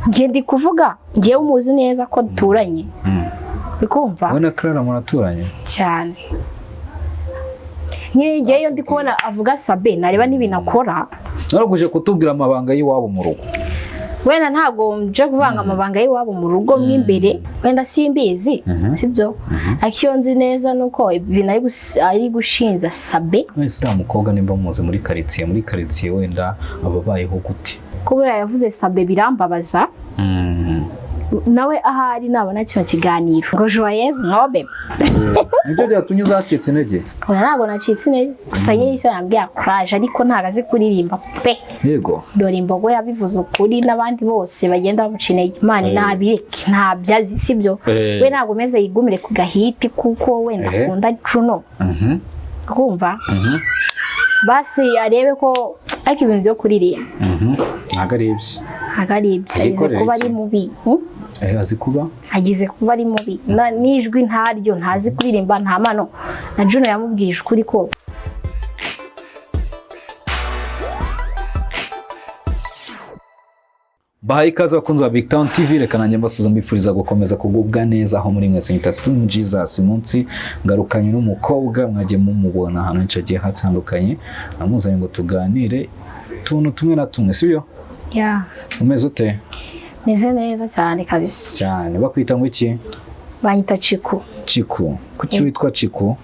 Njye ndi kuvuga njyewe umuzi neza ko duturanye, uri kumva? Wowe na Clara muraturanye? Cyane. Nk'iyo ngewe ndi kubona avuga Sabe, nareba n'ibintu akora. Naraguje kutubwira amabanga y'iwabo mu rugo. Wenda ntabwo nje kuvanga amabanga y'iwabo mu rugo mo imbere, wenda simbizi, sibyo? Ariko iyo nzi neza ni uko ibintu ari gushinja Sabe. Wese uriya mukobwa nimba muzi muri karitsiye wenda aba abayeho gute? Ko buriya yavuze Sabe birambabaza. Nawe ahari nabona kino kiganiro ngo joyeuse nkobe. Nibyo byatumye uzacitse intege? Oya, ntabwo nacitse intege, gusa nyine icyo nabwiye kuraje, ariko ntabwo azi kuririmba pe. Dore imbogo yabivuze ukuri, n'abandi bose bagenda bamuca intege, Imana ntabireke, ntabyo azi, sibyo? We ntabwo umeze yigumire ku gahiti kuko wenda akunda Juno. Kumva basi arebe ko, ariko ibintu byo kuririmba Ntabwo ari ibye. Ntabwo ari ibyo, agize Yikorera kuba iki? ari mubi. Hmm? Azi kuba Agize kuba ari mubi. N'ijwi ntaryo, ntazi kuririmba, nta mano. Na Juno yamubwije ukuri ko Bahaye ikaze abakunzi ba Big Town TV. Reka nanjye mbasuza, mbifuriza gukomeza kugubwa neza aho muri mwese. Nyita Slim Jesus. Uyu munsi ngarukanye n'umukobwa mwagiye mumubona ahantu henshi hagiye hatandukanye, namuzanye ngo tuganire utuntu tumwe na tumwe, sibyo? Ya. Umeze ute? Meze neza cyane kabisa. Cyane. Bakwita ngo iki? Banyita Ciku. Ciku. Kuki witwa Ciku?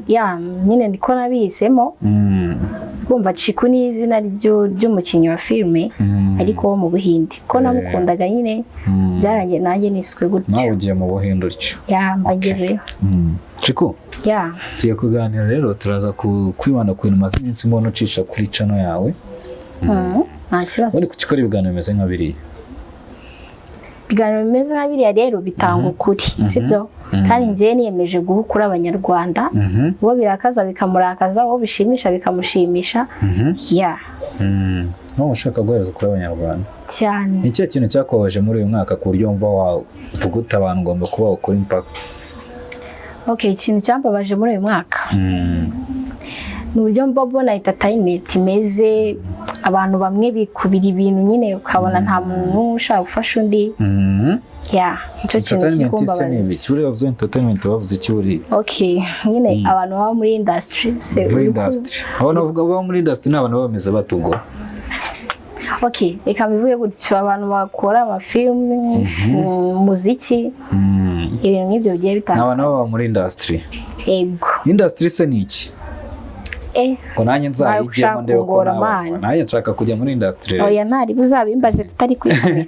Ya, nyine ndiko nabihisemo. Kumva Ciku ni izina ry'umukinnyi wa filime, ariko wo mu Buhinde, ko namukundaga nyine, byarangiye nanjye niswe gutyo. Nawe ugiye mu Buhinde utyo? Ya, mbagezeyo. Ciku, Ya. tugiye kuganira rero, turaza kwibanda ku bintu umaze iminsi mbona ucisha kuri channel yawe. Nta kibazo. Ubundi kuki ukora ibiganiro bimeze nka biriya? Ibiganiro bimeze nka biriya rero bitanga ukuri, sibyo? Kandi njyewe niyemeje guha ukuri Abanyarwanda. Uwo birakaza bikamurakaza, uwo bishimisha bikamushimisha. Ya. Wowe ushaka guhereza ukuri Abanyarwanda. Cyane. Ni ikihe kintu cyakubabaje muri uyu mwaka ku buryo wumva wavuga uti abantu ngomba kubaha ukuri mpaka? Okay, ikintu cyambabaje muri uyu mwaka ni uburyo mba mbona entertainment imeze, abantu bamwe bikubira ibintu nyine, ukabona nta muntu ushaka gufasha undi. Ya, nicyo kintu kiri Entertainment se ni kumbabaza. ibiki? Buriya bavuze entertainment bavuze iki buriya? Okay, nyine abantu baba muri industry se Muri uri industry, abantu bavuga baba muri industry ni abantu baba bameze bate ubwo? Okay, reka mbivuge gutyo: abantu bakora amafilmu, umuziki, ibintu nk'ibyo bigiye Ni bitandukanye. abantu baba muri industry. Ego. Industry se ni iki? Ngo nanjye nzayigiyemo ushaka ndebe ko kungora, nawe man. Nanjye nshaka kujya muri industry rero. Oya, ntari buzabimbaze tutari kuri kamera,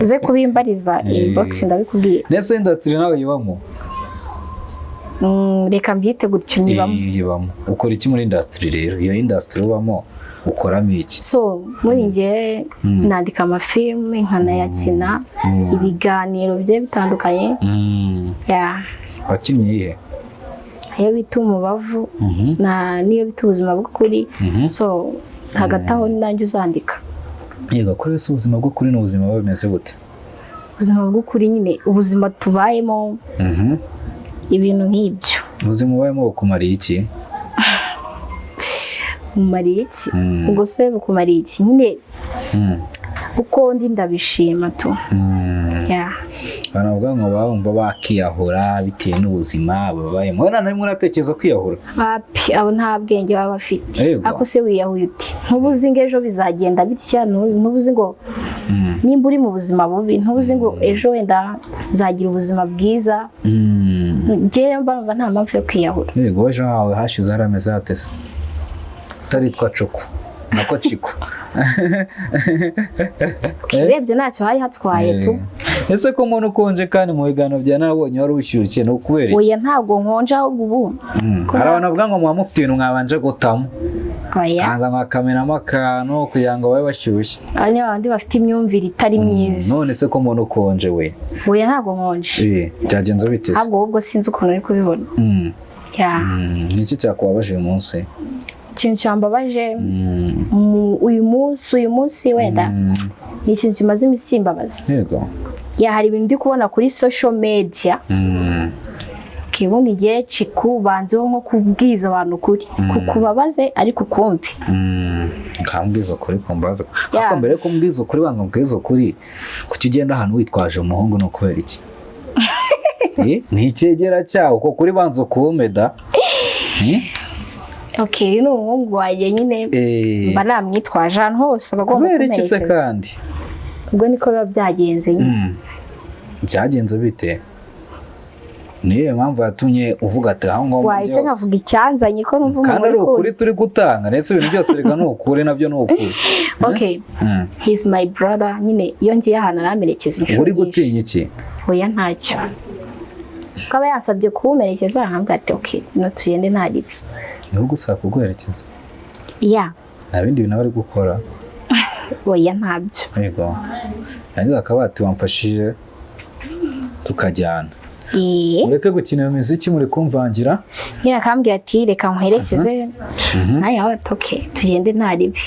uze kubimbariza inbox ndabikubwira. Ndetse industry nawe yibamo? Reka mbyite gutyo, nyibamo. Yibamo. Ukora iki muri industry rero? Iyo industry ubamo ukoramo iki? So muri njye nandika amafilme nkanayakina, ibiganiro bigiye bitandukanye. Ya. Wakinnye iyihe? Ayo bita Umubavu na niyo bita Ubuzima bw'Ukuri. So hagati aho nanjye uzandika. Yego, kuri wese ubuzima bw'ukuri ni ubuzima buba bumeze bute? Ubuzima bw'ukuri nyine ubuzima tubayemo, ibintu nk'ibyo. Ubuzima ubayemo bukumariye iki? Bumariye iki? Ubwo se bukumariye iki nyine? Uko ndi ndabishima tu. Ya. Abantu bavuga ngo baba bumva bakiyahura bitewe n'ubuzima babayemo, wenda na rimwe uratekereza kwiyahura? Wapi, abo nta bwenge baba bafite. Ako se wiyahuye uti ntubuzi ngo ejo bizagenda bitya, ntubuzi ngo nimba uri mu buzima bubi, ntubuzi ngo ejo wenda nzagira ubuzima bwiza. Njyewe mba numva nta mpamvu yo kwiyahura. Yego, ejo hawe hashize harameze hate se utaritwa Cuku, nako Ciko? Urebye ntacyo hari hatwaye tu. Ese ko umuntu ukonje kandi mu biganiro bya nabonye wari ushyushye, ni ukubera iki? Oya, ntabwo nkonje, ahubwo ubu ko Hari abantu bavuga ngo muba mufite ibintu mwabanje gutamo, Oya. hanza mwakamenamo akantu kugira ngo babe bashyushye. Aba ni babandi bafite imyumvire itari myiza. None se ko umuntu ukonje we? Oya, ntabwo nkonje. Byagenze bite se? Ahubwo sinzi ukuntu uri kubibona. Ya. Ni iki cyakubabaje uyu munsi? Ikintu cyambabaje uyu munsi wenda ni ikintu kimaze iminsi kimbabaza. Ya, hari ibintu ndi kubona kuri social media. Okay, ubundi ngiye Ciku banzeho nko kubwiza abantu ukuri kukubabaze, ariko ukumve. Nkambwiza ukuri kumbaza. Yeah. Ariko mbere yo kumbwiza ukuri, banza umbwize ukuri. Kuki ugenda ahantu witwaje umuhungu, ni ukubera iki? Ni icyegera cyawe uko kuri, banza ukuwumeda. Okay, uyu ni umuhungu wanjye nyine, mba namwitwaje ahantu hose, aba agomba Kubera iki se kumerekeza. kandi? Ubwo niko biba byagenze nyine. Byagenze bite? Niyo mpamvu yatumye uvuga ati aho ngaho Wahise mujye hose. nkavuga icyanzanye ko numva Kandi umuntu ari uri ukuri kuzi. turi gutanga, ndetse ibintu byose reka ni ukuri, nabyo ni ukuri. Okay, he's my brother nyine. Iyo ngiye ahantu aramerekeza inshuro Uri nyinshi. gutinya iki? Oya, ntacyo. Ko aba yansabye kuwumerekeza, nkambwira ati okay, no tugende, nta ribi. Niwe gusaba kuguherekeza? Yeah. Nta bindi bintu aba ari gukora? Oya, ntabyo. Yego, yagize akaba ati wamfashije tukajyana. Mureke gukina iyo miziki muri kumvangira. Nyine akambwira ati reka nkwerekeze, nawe aho ati okay, tugende, nta ribi.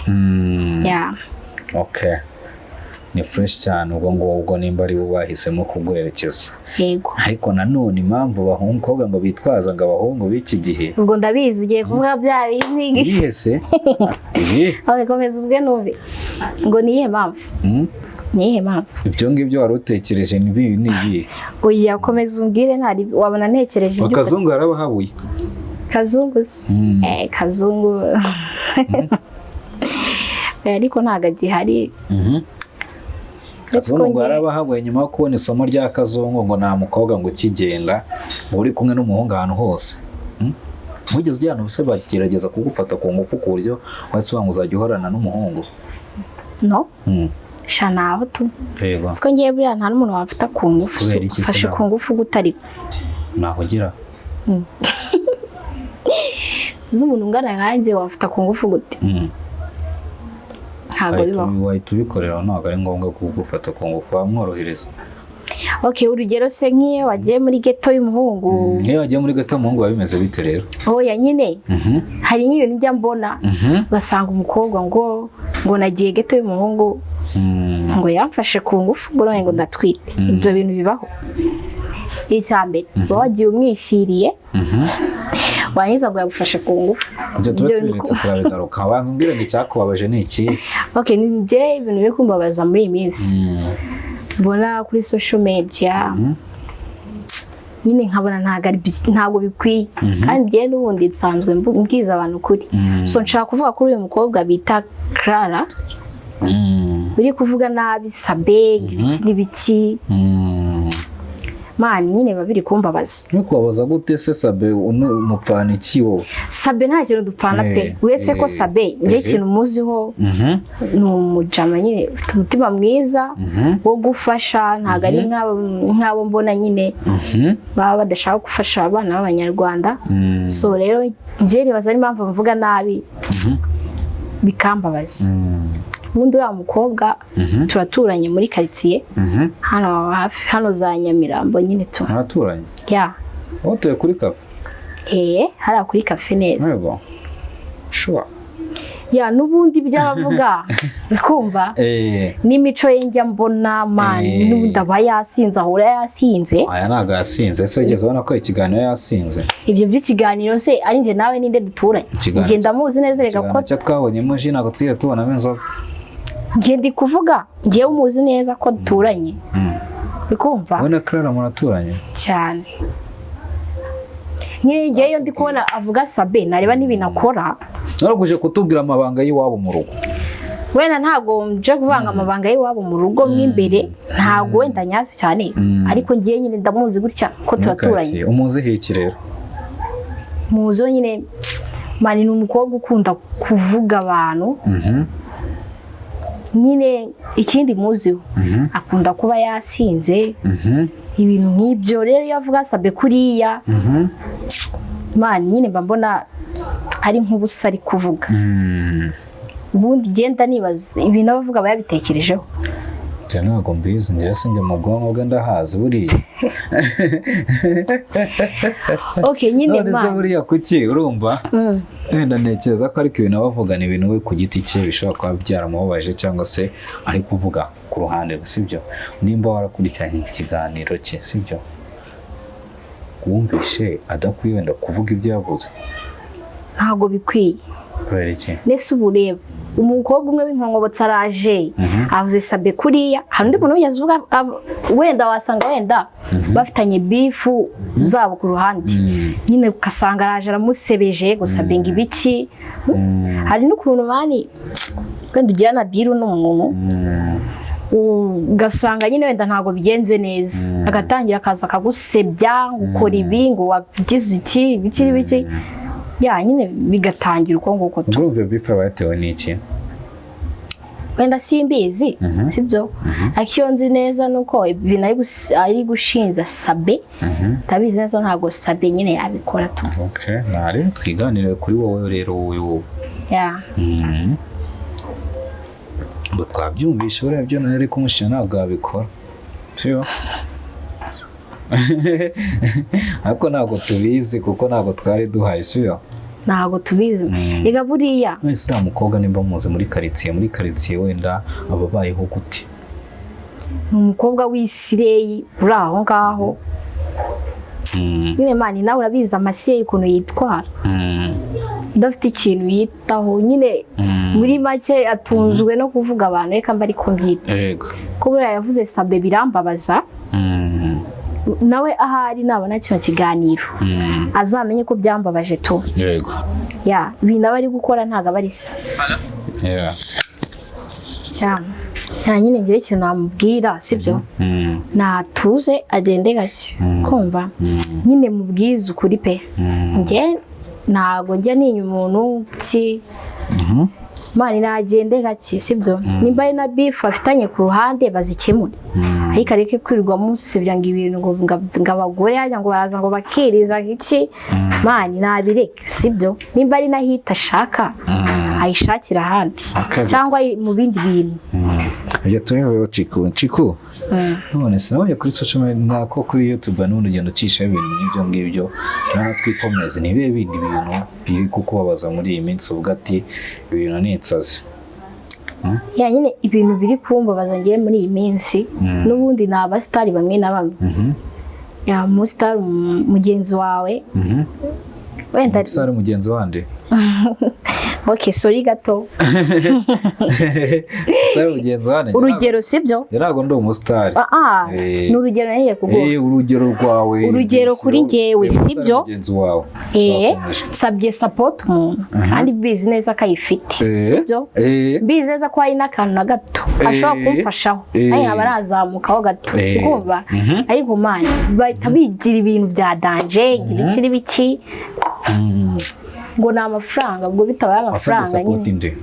Yeah. Okay, ni fresh cyane. Ubwo ngubwo nimba ari bo bahisemo kuguherekeza. Yego. Ariko nanone impamvu abakobwa ngo bitwaza ngo abahungu b'iki gihe. Ubwo ndabizi ugiye kuvuga bya bindi. Ibihe se, ibihe? Okay, komeza ubwe numve ngo ni iyihe mpamvu. Ni iyihe mpamvu? Ibyo ngibyo wari utekereje ni ibi, ni ibihe? Oya, komeza umbwire, nta ribi, wabona ntekereje ibyo. Akazungu yarabahabuye. Kazungu se? Kazungu. Ariko ntabwo agihari. Uretse ko Kazungu ngo yarabahabuye nyuma yo kubona isomo rya kazungu, ngo nta mukobwa ngo ukigenda ngo uri kumwe n'umuhungu ahantu hose. Wigeze ujya ahantu se bagerageza kugufata ku ngufu, ku buryo wahise uvuga ngo uzajya uhorana n'umuhungu? No. Sha, naho tu. Siko ngiye, buriya nta n'umuntu wamfata ku ngufu. Kubera iki se? Ufashe Nawe? ku ngufu gute ariko? Ntaho ugira. Z'umuntu ungana nkanjye wamfata ku ngufu gute? Ntabwo bibaho. Wahita ubikorera, ntabwo ari ngombwa kugufata ku ngufu, wamworohereza. Okay, urugero se nk'iyo wagiye muri ghetto y'umuhungu? Niyo wagiye muri ghetto y'umuhungu biba bimeze bite rero? Oya nyine, hari nk'ibintu njya mbona, ugasanga umukobwa ngo nagiye ghetto y'umuhungu, ngo yamfashe ku ngufu, ngo none ngo ndatwite. Ibyo bintu bibaho. Icya mbere, uba wagiye umwishyiriye, warangiza ngo yagufashe ku ngufu. Ibyo tuba Ibyo bintu tubiretse, turabigaruka. Banza umbwire ngo icyakubabaje ni iki? Okay, ni njye ibintu biri kumbabaza muri iyi minsi mbona kuri social media nyine, nkabona ntabwo bikwiye, kandi njyewe n'ubundi nsanzwe mbwiza abantu ukuri. So nshaka kuvuga kuri uyu mukobwa bita Clara, uri kuvuga nabi Sabe, ibiki n'ibiki. Man, nyine biba biri kumbabaza. Ntukubabaza gute se? Sabe umupfana iki wowe? Sabe nta kintu dupfana pe. Uretse ko Sabe njye ikintu muziho ni umujama nyine ufite umutima mwiza wo gufasha, ntabwo ari nk'abo mbona nyine baba badashaka gufasha abana b'abanyarwanda. So rero njye nibaza n'impamvu mvuga nabi bikambabaza. Ubundi uriya mukobwa turaturanye muri karitsiye, hano hafi, hano za Nyamirambo nyine tu. Muraturanye? Ya. Watuye kuri kafe? Eh, hariya kuri kafe neza. Yego, sure. Ya, n'ubundi ibyo abavuga bikumva n'imico ye njya mbona, man, n'ubundi aba yasinze, ahora yasinze. Aya ntabwo yasinze. Ese wigeze ubona ko ikiganiro yasinze? Ibyo by'ikiganiro se, ari njye nawe ninde duturanye? Njye ndamuzi neza reka ko Ikiganiro cyo twabonyemo ji, ntabwo twigeze tubonamo inzoga. Njye ndi kuvuga njyewe umuzi neza ko duturanye, uri kumva? Wowe na Clara muraturanye? Cyane. Nyine njyewe iyo ndi kubona avuga Sabe, nareba n'ibintu akora. Naraguje kutubwira amabanga y'iwabo mu rugo. Wenda ntabwo nje kuvanga amabanga y'iwabo mu rugo mo imbere, ntabwo wenda nyazi cyane, ariko ngiye nyine ndamuzi gutya ko turaturanye. Karitsiye. Umuziho iki rero? Muzi nyine, man, ni umukobwa ukunda kuvuga abantu. Nyine ikindi muziho, akunda kuba yasinze, ibintu nk'ibyo. Rero iyo avuga Sabe kuriya, man, nyine mba mbona ari nk'ubusa ari kuvuga. Ubundi genda nibaza ibintu aba avuga aba yabitekerejeho. Ibyo ntabwo mbizi njyewe, sinjye mu bwonko bwe ndahazi buriya. Okay nyine. None se Man, buriya kuki urumva wenda ntekereza ko ariko ibintu aba avuga ni ibintu we ku giti cye bishobora kuba byaramubabaje, cyangwa se ari kuvuga ku ruhande rwe, sibyo? Nimba warakurikiranye ikiganiro cye, sibyo, wumvishe adakwiye wenda kuvuga ibyo yavuze? Ntabwo bikwiye. Kubera iki? Nese ubu ureba Umukobwa umwe w'inkongobotsi araje avuze Sabe kuriya. Hari undi muntu wigeze uvuga wenda wasanga wenda bafitanye beef zabo ku ruhande, nyine ugasanga araje aramusebeje ngo Sabe ngo ibiki. Hari n'ukuntu, man, wenda ugirana deal n'umuntu, ugasanga nyine wenda ntabwo bigenze neza, agatangira akaza akagusebya ngo ukora ibi, ngo wagize iki, ibiki n'ibiki, ya nyine bigatangira uko nguko tu. Urumva iyo beef aba yatewe n'iki? Wenda simbizi, sibyo? Ariko iyo nzi neza ni uko ibintu ari gushinja Sabe, ndabizi neza ntabwo Sabe nyine yabikora tu. Okay, nare twiganire kuri wowe rero, wowe. Ya. Ngo twabyumvishe, buriya byo nawe ari kumushyira ntabwo yabikora, sibyo? Ariko ntabwo tubizi kuko ntabwo twari duhari, sibyo? Ntabwo tubizi reka buriya. Wese uriya mukobwa nimba muzi muri karitsiye wenda aba abayeho gute? Ni umukobwa w'isireyi uri aho ngaho nyine. Man, nawe urabizi amasireyi ukuntu yitwara, udafite ikintu yitaho nyine. Muri make atunzwe no kuvuga abantu, reka mba ariko mbyita. Ko buriya yavuze Sabe birambabaza. Nawe ahari nabona kino kiganiro azamenye ko byambabaje tu. Ya, ibintu aba ari gukora ntabwo aba ari se. Ya. Ya, nyine ngewe ikintu namubwira, sibyo? Natuze agende gake, kumva nyine mubwize ukuri pe. Njye ntabwo njya ninya umuntu ki. Man, nagende gake, sibyo? Nimba ari na beef afitanye ku ruhande bazikemure, ariko areke kwirirwa musebya ngo ibintu ngo abagore hajya ngo baraza ngo bakiriza iki. Man, nabireke, sibyo? Nimba ari na hit ashaka, ayishakira ahandi cyangwa mu bindi bintu. Ibyo tubivuyeho. Ciku Ciku, none sinabonye kuri social media nako kuri YouTube n'ubundi ugenda ucishaho ibintu nk'ibyo ngibyo. Noneho twikomeze, ni ibihe bindi bintu biri kukubabaza muri iyi minsi uvuga ati ibintu ni insazi? Ya, nyine ibintu biri kumbabaza ngewe muri iyi minsi n'ubundi ni abasitari bamwe na bamwe. Ya, umusitari mugenzi wawe wenda. Umusitari mugenzi wande? Ok, sorry gato. Umusitari mugenzi wande? Urugero, sibyo? Ntabwo ndi umusitari. Ah, ah, ni urugero nagiye kuguha. Urugero rwawe. Urugero kuri njyewe, sibyo? Mugenzi wawe. Wakomeje. Nsabye support umuntu kandi bizi neza ko ayifite, sibyo? Mbizi neza ko hari n'akantu na gato ashobora kumfashaho, ariko aba arazamukaho gato, kumva. Ariko man, bahita bigira ibintu bya danger, ibiki n'ibiki, ngo ni amafaranga, ubwo bitabaye Wasabye amafaranga support nyine. Nde?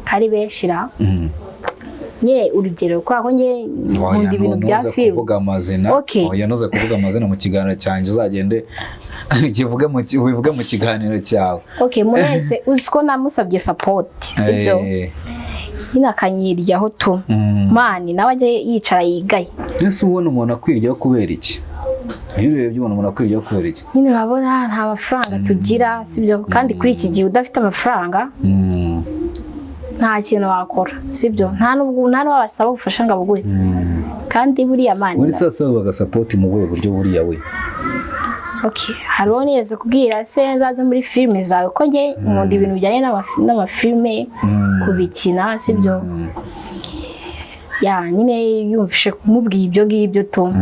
Kari benshi ra. Nyine urugero, kubera ko njye nkunda ibintu bya Ntuze filime. kuvuga amazina. Okay. Oya, ntuze kuvuga amazina mu kiganiro cyanjye, uzagende ubivuge mu kiganiro cyawe. Ok, munese uzi ko namusabye support, sibyo? Nyine akanyiryaho tu. Man, nawe ajye yicara yigaye. Ese ubona umuntu akwiryaho kubera iki? Iyo urebye ubona umuntu akwiryaho kubera iki? Nyine urabona nta mafaranga tugira, sibyo? Kandi kuri iki gihe udafite amafaranga nta kintu wakora, sibyo? Nta nubwo nta n'uwabasaba ubufasha ngo abuguhe. Kandi buriya, man, Muri saa saba bagasupport mu buhe buryo buriya we? Okay, hari uwo nigeze kubwira se nzaze muri filime zawe, ko njye nkunda ibintu bijyanye n'amafilime, kubikina, sibyo? Ya, nyine yumvishe kumubwiye ibyo ngibyo tu,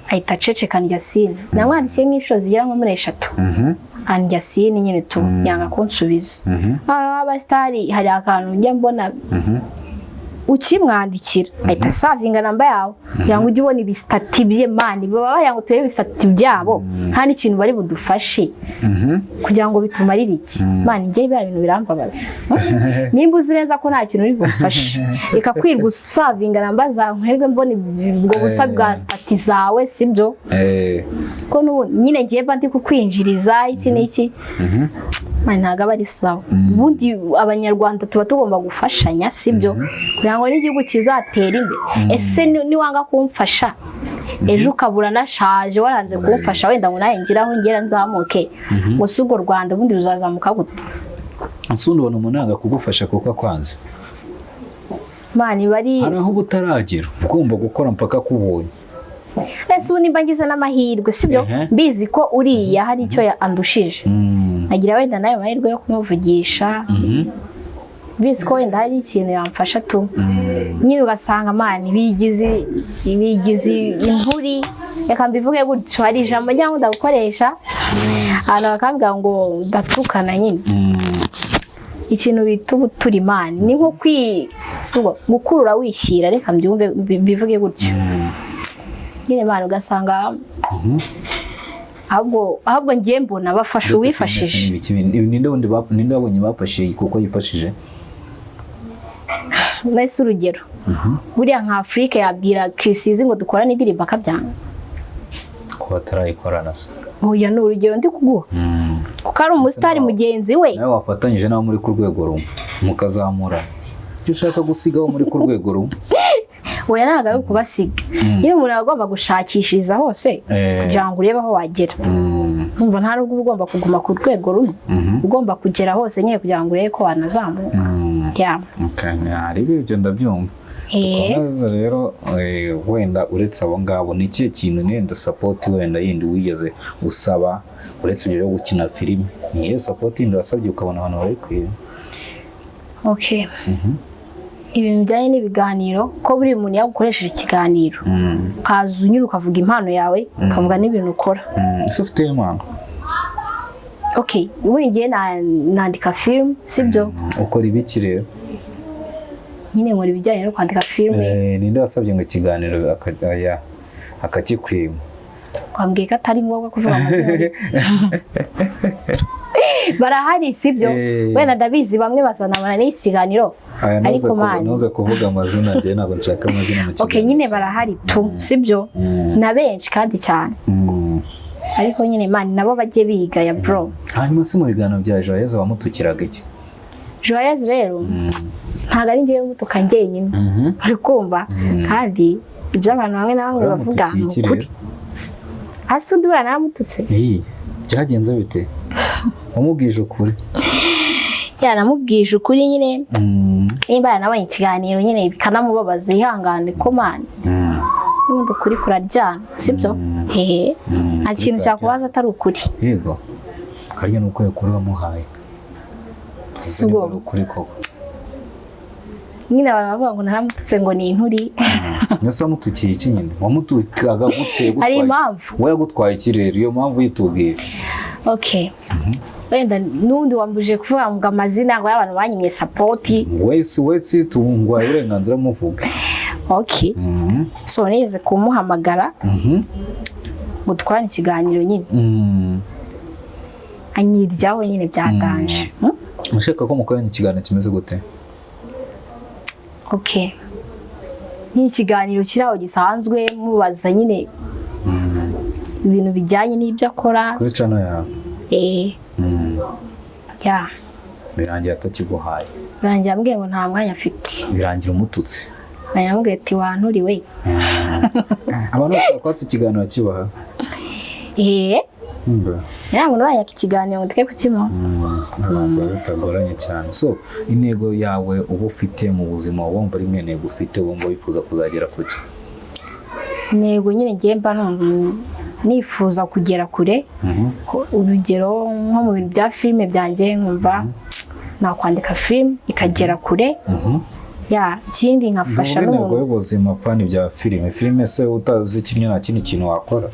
ahita aceceka ndya seen. Namwandikiye nk'inshuro zigera nko muri 3, andya seen nyine tu, yanga kunsubiza. Noneho abasitari hari akantu njya mbona, ukimwandikira ahita asavinga namba yawe kugira ngo ujye ubona ibistatus bye. Man, baba bagira ngo turebe ibistatus byabo, nta n'ikintu bari budufashe kugira ngo bitumarire iki. Man, njye biriya bintu birambabaza. Nimba uzi neza ko nta kintu uri bumfashe, reka kwirwa usavinga namba zawe nkwirwe mbona ubwo busa bwa status zawe, sibyo? Ko n'ubu nyine ngiye mba ndi kukwinjiriza iki n'iki. Man, ntabwo aba ari sawa. Ubundi Abanyarwanda tuba tugomba gufashanya, sibyo? Kugira ngo n'igihugu kizatere imbere. Ese niwanga kumfasha ejo ukabura nashaje, waranze kumfasha wenda ngo nawe ngire aho ngera nzamuke, ngo si urwo Rwanda ubundi ruzazamuka gute? Ese ubundi ubona umuntu yanga kugufasha kuko akwanze? Man, bari Hari aho uba utaragera, ugomba gukora mpaka akubonye. Ese ubu nimba ngize n'amahirwe, sibyo? Mbizi ko uriya hari icyo andushije. Nagira wenda nayo mahirwe yo kumuvugisha, bizi ko wenda hari ikintu yamfasha tu. Nyine ugasanga man bigize inturi, reka mbivuge gutyo. Hari ijambo njya nkunda gukoresha abantu bakambwira ngo ndatukana nyine. Ikintu bita ubuturi, man, ni nko gukurura wishyira, reka mbyumve mbivuge gutyo nyine. Man, ugasanga ahubwo ngiye mbona bafasha uwifashije. Ninde wundi ninde wabonye bafashe kuko yifashije? Nahise urugero, buriya nka Afrique yabwira Chriss Eazy ngo dukorane indirimbo akabyanga? Ko batarayikorana se? Oya, ni urugero ndi kuguha, kuko ari umusitari mugenzi we. Nawe wafatanyije n'abo muri ku rwego rumwe mukazamura icyo ushaka gusigaho muri ku rwego rumwe. Oya, ntabwo ari ukubasiga nyine, umuntu aba agomba gushakishiriza hose kugira ngo urebe aho wagera. Numva nta nubwo uba ugomba kuguma ku rwego rumwe, ugomba kugera hose nyine kugira ngo urebe ko wanazamuka. Yeah. Okay, hari ibyo ndabyumva. Dukomeze rero. Wenda uretse abo ngabo, ni ikihe kintu nenda support wenda yindi wigeze usaba uretse ibyo byo gukina filime? Ni iyihe support yindi wasabye ukabona abantu barayikwiye? Okay, ibintu bijyanye n'ibiganiro, ko buri muntu yagukoresheje ikiganiro ukaza unyura ukavuga impano yawe, ukavuga n'ibintu ukora. Ese ufite impano? Okay, ubu ngiye nandika film, sibyo? Ukora ibiki rero? Nyine nkora ibijyanye no kwandika filime. Ninde wasabye ngo ikiganiro akakikwima? Wambwiye ko atari ngombwa kuvuga amazina. Barahari, sibyo? Wenda ndabizi bamwe bazanabona n'ikiganiro. Aya, ntuze Ariko man, ntuze kuvuga amazina, njye ntabwo nshaka amazina mu kiganiro. Okay, nyine barahari tu, sibyo? Na benshi kandi cyane. Ariko nyine man, nabo bajye biga ya bro. Hanyuma se mu biganiro bya Joyeuse wamutukiraga iki? Joyeuse rero ntabwo ari njyewe umutuka njyenyine, uri kumva? Kandi ibyo abantu bamwe na bamwe bavuga Waramutukiye ni iki ukuri. rero? Hasi undi buriya naramututse. Iyi, byagenze bite? Wamubwije ukuri? Yaramubwije ukuri nyine. Nimba yaranabonye ikiganiro nyine bikanamubabaza, ihangane ko man, n'ubundi ukuri kuraryana, sibyo? Hehe, nta kintu cyakubaza atari ukuri. Yego, harya ni uko kuri wamuhaye? Si ubwo. Ni ukuri koko. Nyine abantu bavuga ngo naramututse, ngo ni inturi. Mbese wamutukiye iki nyine? Wamutukaga gute? Hari Gutwaye iki? impamvu. We yagutwaye iki rero? Iyo mpamvu yitubwira. Okay, wenda n'undi wambujije kuvuga ngo amazina, ngo y'abantu banyimye support. Wese wese tungwaye uburenganzira, muvuge. Okay, so nigeze kumuhamagara ngo dukorane ikiganiro nyine, anyiryaho nyine byatanje. Ushaka ko mukorana ikiganiro kimeze gute? Okay, nk'ikiganiro kiri aho gisanzwe, mubaza nyine ibintu bijyanye n'ibyo akora. Kuri channel yawe? Eh. Ya. Birangira atakiguhaye? Birangira ambwiye ngo nta mwanya afite. Birangira umututsi? Yambwiye ati wanturiwe. Abantu bose bakwatse ikiganiro kibaha? Eh. Mba. Ya muntu urayaka ikiganiro ngo ndeke kukimuha. Abanza bitagoranye cyane. So intego yawe uba ufite mu buzima, wumva ari imwe ntego ufite, wumva wifuza kuzagera ku ki? Intego nyine ngiye mba numva nifuza kugera kure. Urugero nko mu bintu bya filime byanjye, nkumva nakwandika filime ikagera kure. Ya, ikindi nkafasha Ntuvuge intego n'umuntu. y'ubuzima, pani bya filime. Filime se utazi kimwe nta kindi kintu wakora?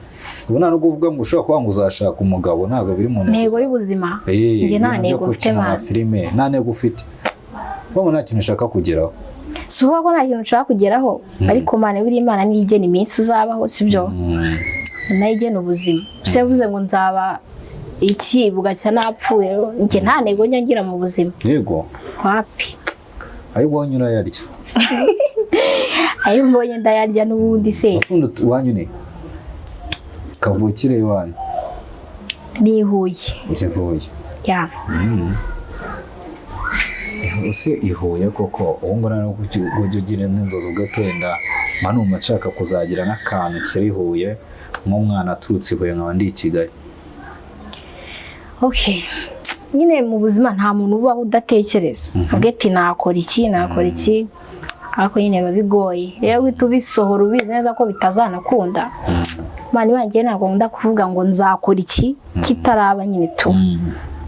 Ubu nta nubwo uvuga ngo ushobora kuba ngo uzashaka umugabo, ntabwo biri mu ntego Intego zawe. y'ubuzima? Eh, Njye nta ibintu byo ntego mfite. gukina Mwana. filime, nta ntego ufite? Wowe nta kintu ushaka kugeraho? Si ukuvuga ko nta kintu nshaka kugeraho, ariko Mana, buriya Imana niyo igena iminsi uzabaho, sibyo? Nayo igena ubuzima. Se yavuze ngo nzaba iki, bugacya napfuye. Njye nta ntego njya ngira mu buzima. Yego. Wapi. Ayo ubonye urayarya? Ayo mbonye ndayarya n'ubundi se. Ese ubundi iwanyu ni kavukire iwanyu? Ni i Huye. I Huye? Ya. Ese i Huye koko ubu ngubu ntabwo ujya ugira n'inzozi ugatenda mba nshaka kuzagira n'akantu kiri i Huye, nk'umwana aturutse i Huye nkaba ndi i Kigali? Okay, nyine mu buzima nta muntu ubaho udatekereza uvuge ati nakora iki, nakora iki, ariko nyine biba bigoye rero guhita ubisohora ubizi neza ko bitazanakunda. Imana ibangiye, ntabwo nkunda kuvuga ngo nzakora iki kitaraba nyine tu.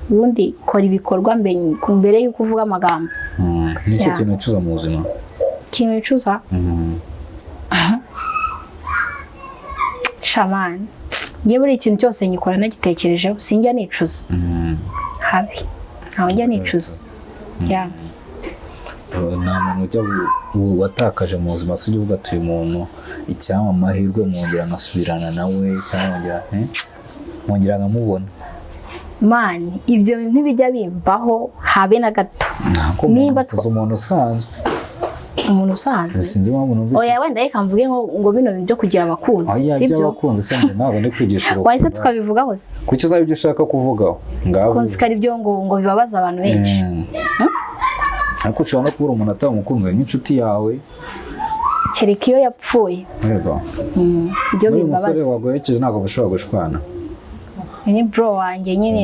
Ubundi kora ibikorwa mbere y'uko uvuga amagambo. Ni icyo Yeah. kintu wicuza mu buzima? Ikintu wicuza? Mm. Shamani, njye buri ikintu cyose nyikora nagitekerejeho, sinjya nicuza. Habi, ntawe njya nicuza, yeah. Nta muntu ujya watakaje mu buzima se ujya uvuga ati: "Uyu muntu icyampa amahirwe mwongera nkasubirana nawe, cyangwa nkongera nkamubona"? Man, ibyo bintu ntibijya bimbaho habe na gato. Ntabwo Nimba umuntu uvuze umuntu usanzwe. Umuntu usanzwe? Sinzi impamvu numvise. Oya, wenda reka mvuge ngo bino bintu byo kugira abakunzi, Oya, sibyo? by'abakunzi se njye ntabwo ndi kwigisha urukundo. Wahise tukabivugaho se? Kuki uzaba ibyo ushaka kuvugaho ngaho? Ko nzi ko ari byo ngo bibabaza abantu benshi. Ariko ushobora no kubura umuntu atamukunze nk'inshuti yawe. Kereka iyo yapfuye. Yego. Ibyo N'uyu musore bimbabaza. waguherekeje ntabwo mushobora gushwana? Ni bro wanjye nyine,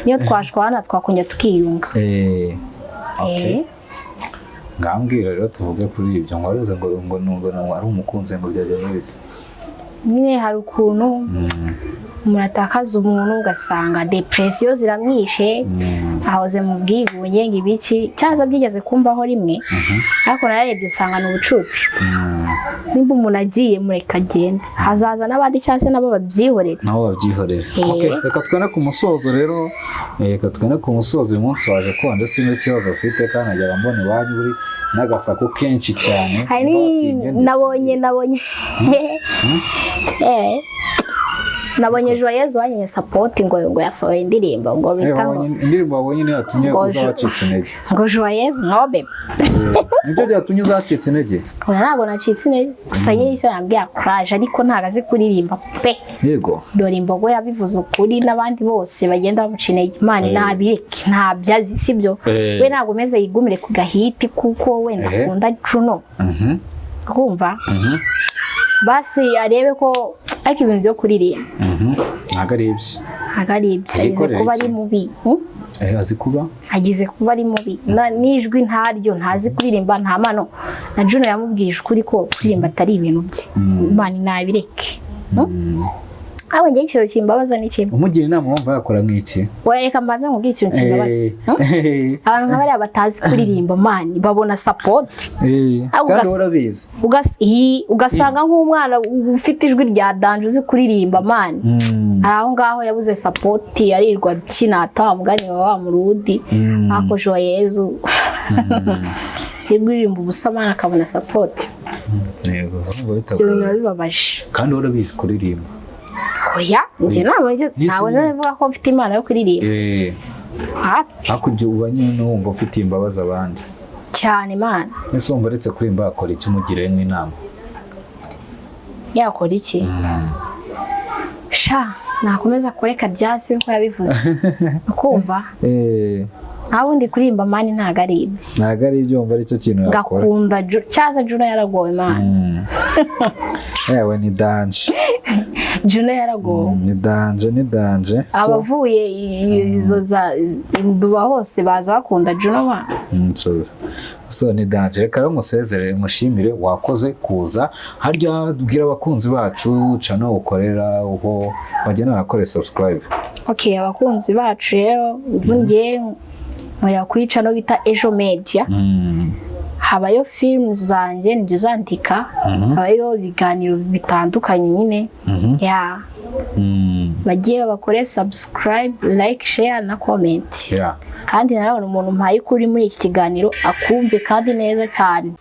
niyo twashwana twakongera tukiyunga. Okay. Eh, Ngambwira rero, tuvuge kuri ibyo ngo waruze ngo ari umukunzi, ngo byagenda bite? Nyine hari ukuntu umuntu atakaza umuntu, ugasanga depression ziramwishe, ahoze mu bwigunge, ngo ibiki. Cyaza byigeze kumbaho rimwe, ariko nararebye nsanga ni ubucucu. Nimba umuntu agiye, mureka agende, hazaza n'abandi cyangwa se nabo babyihorere. Nabo babyihorere. Eh. Okay, reka twende ku musozo rero. Reka twende ku musozo. Uyu munsi waje konje, sinzi ikibazo ufite, kandi najyaga mbona iwanyu uri n'agasaku kenshi cyane. Hari Nimba watinye, ndetse- nabonye Joyeuse wanyimye support, ngo yasohoye indirimbo ngo bita ngo Indirimbo wabonye niyo yatumye Ngo uza wacitse intege? Ngo Joyeuse no bebe. Nibyo byatumye uzacitse intege? Oya, ntabwo nacitse intege, gusa nyine icyo yambwiye, courage, ariko ntabwo azi kuririmba pe. Dore imbogo yabivuze ukuri, n'abandi bose bagenda bamuca intege, Imana nabireke, ntabyo azi, sibyo? Eh. We ntabwo umeze, yigumire ku gahiti, kuko wenda akunda Juno, kumva basi arebe ko, ariko ibintu byo kuririmba Ntabwo ari ibye. Ntabwo ari ibyo, agize Yikorera kuba iki? ari mubi. Hmm? Azi kuba Agize kuba ari mubi. N'ijwi ntaryo, ntazi kuririmba, nta mano. Na Juno yamubwije ukuri ko kuririmba atari ibintu bye. Imana nabireke. Aho njye ikintu kimbabaza ni kimwe. Umugira inama wumva yakora nk'iki? Oya, reka mbanze nkubwire ikintu kimbabaza. Abantu nka bariya batazi kuririmba, man, babona support. Kandi urabizi. Ugasanga nk'umwana ufite ijwi rya danger, uzi kuririmba, man, hari aho ngaho yabuze support, arirwa abyinata wa mugani wa wa Murudi. Ariko Joyeuse yirirwa uririmba ubusa, man, akabona support. Yego, urumva Ibyo bintu bitagoye. biba bibabaje. Kandi urabizi kuririmba. Oya, njye ntabwo Nisi ntabwo nzi ko mfite impano yo kuririmba. Hapi. Hakurya uba nyine wumva ufitiye imbabazi abandi. Cyane, man. Ese wumva uretse kuririmba yakora iki? Umugire nk'inama. Yakora iki? Sha, nakomeza kureka byasi nkuko yabivuze, ukumva nta wundi kuririmba, man, ntabwo ari ibye. Ntabwo ari ibyo, wumva aricyo kintu yakora. Ngakunda cyaza Juno yaragowe, man. Yewe, ni danger. Juno yaragowe. Ni danger, ni danger. So, Abavuye izo za Induba hose baza bakunda Juno, man. So ni danger. Reka rero musezere, mushimire, wakoze kuza. Harya bwira abakunzi bacu channel ukorera, aho bagenda barakore subscribe. Okay, abakunzi bacu rero, ubu ngiye nkorera kuri channel bita Ejo Media. Habayo films zanjye, nijya uzandika, habayo ibiganiro bitandukanye nyine ya bagiye bakore subscribe, like, share na comment. Kandi nanone umuntu mpaye ukuri muri iki kiganiro akumve kandi neza cyane.